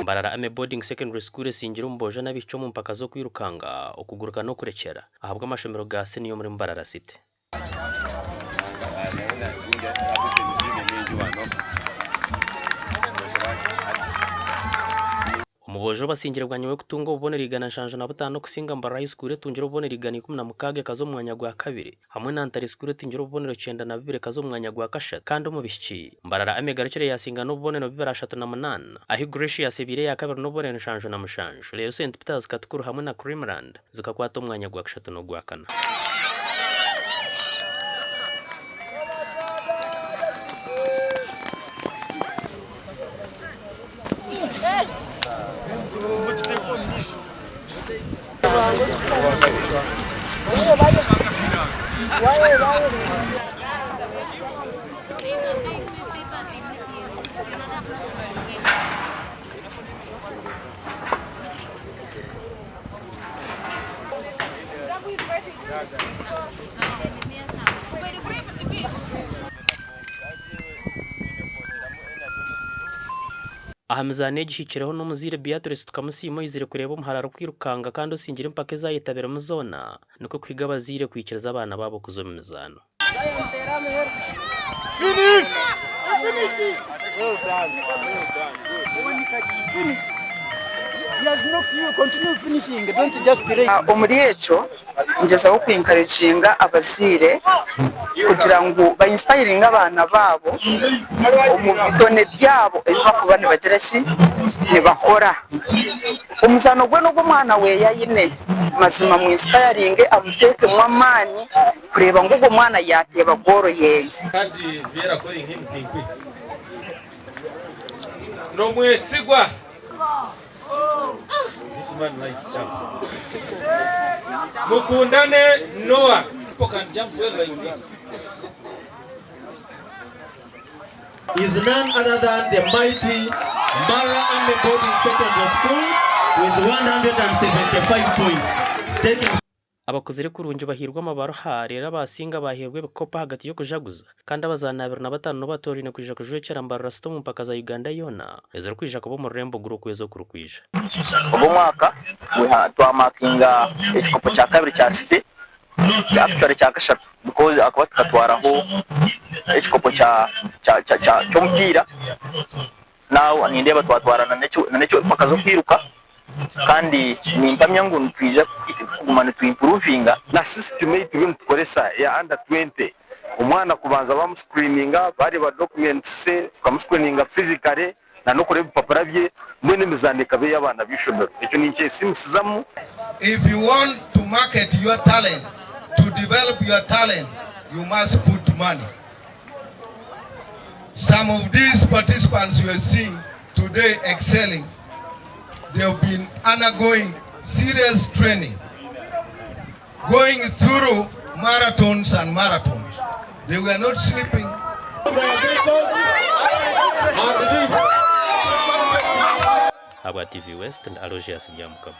Mbarara Army Boarding Secondary School esingire omu boojo n'abaishiki omu mpaka z'okwirukanga, okuguruka n'okurekyera ahabw'amashomero ga siniya omuri Mbarara City. Omu boojo basingire bwanyima y'okutunga obubonero 175 okusinga Mbarara High School etungire obubonero 160 ekaza omu mwanya gwa kabiri hamwe na Ntare School etungire obubonero 92 ekaza omu mwanya gwa kashatu kandi omu bishiki Mbarara Army egarukire yasinga n'obubonero 238 ahi Gracious ebaire eya kabiri n'obubonero 77 reero St Peters Katukuru hamwe na Creamland zikakwata omwanya gwa kashatu n'ogwakana. Aha mizaano egi hikireho n'omuzaire Beatrice Tukamusiima oizire kureeba omuhara arikwirukanga kandi osingire empaka ezi ayetabiremu zoona nikwo kuhiga abazaire kwikiriza abaana baabo kuza omu mizaano. Omuri ekyo ngyezaho ku encouraginga abazaire kugira ngu ba inspiringe abaana baabo omu bitone byabo ebi barikuba nibagira ki nibakora. Omuzaano gwona ogu omwana weeye aine mazima mu inspiringe amuteekemu amaani kureeba ngu ogwo mwana yaateeba goolo yeeye. Kandi Vera calling him Kwinkwi. Nomwesigwa. This man likes jump. Mukundane Noah. People can jump well like this. Is none other than the mighty Mbarara Army Boarding Secondary School with 175 points. Taking Abakuzire kurungi bahairwe amabaruha, reero abaasinga baaheebwa ebikopo ahagati y'okujaguza, kandi abazaani 25 nibo batooraine kwija kujwekyera Mbarara City omu mpaka za Uganda yoona ezirikwija kuba omu rurembo Gulu okwezi okurikwija. Ogu omwaka twamakinga ekikopo kyakabiri kya city actually kyakashatu because ahakuba tukatwaraho ekikopo ky'omupiira now nindeeba twatwara na n'eky'empaka z'okwiruka kandi nimpamya ngu nitwija kuguma nitu improvinga. Na system ei turiyo nitukoresa eya under 20, omwana kubanza bamu screeninga, bareeba documents ze, tukamu screeninga physically na n'okureeba ebipapura bye, mbwenu emizaano ekaba ey'abaana b'eishomero. Ekyo ninkyesiimisizamu. If you want to market your talent, to develop your talent, you must put money. Some of these participants you are seeing today excelling, they have been undergoing serious training, going through marathons and marathons. They were not sleeping. Ahabwa TV West, ndi Aloysius Byamukama.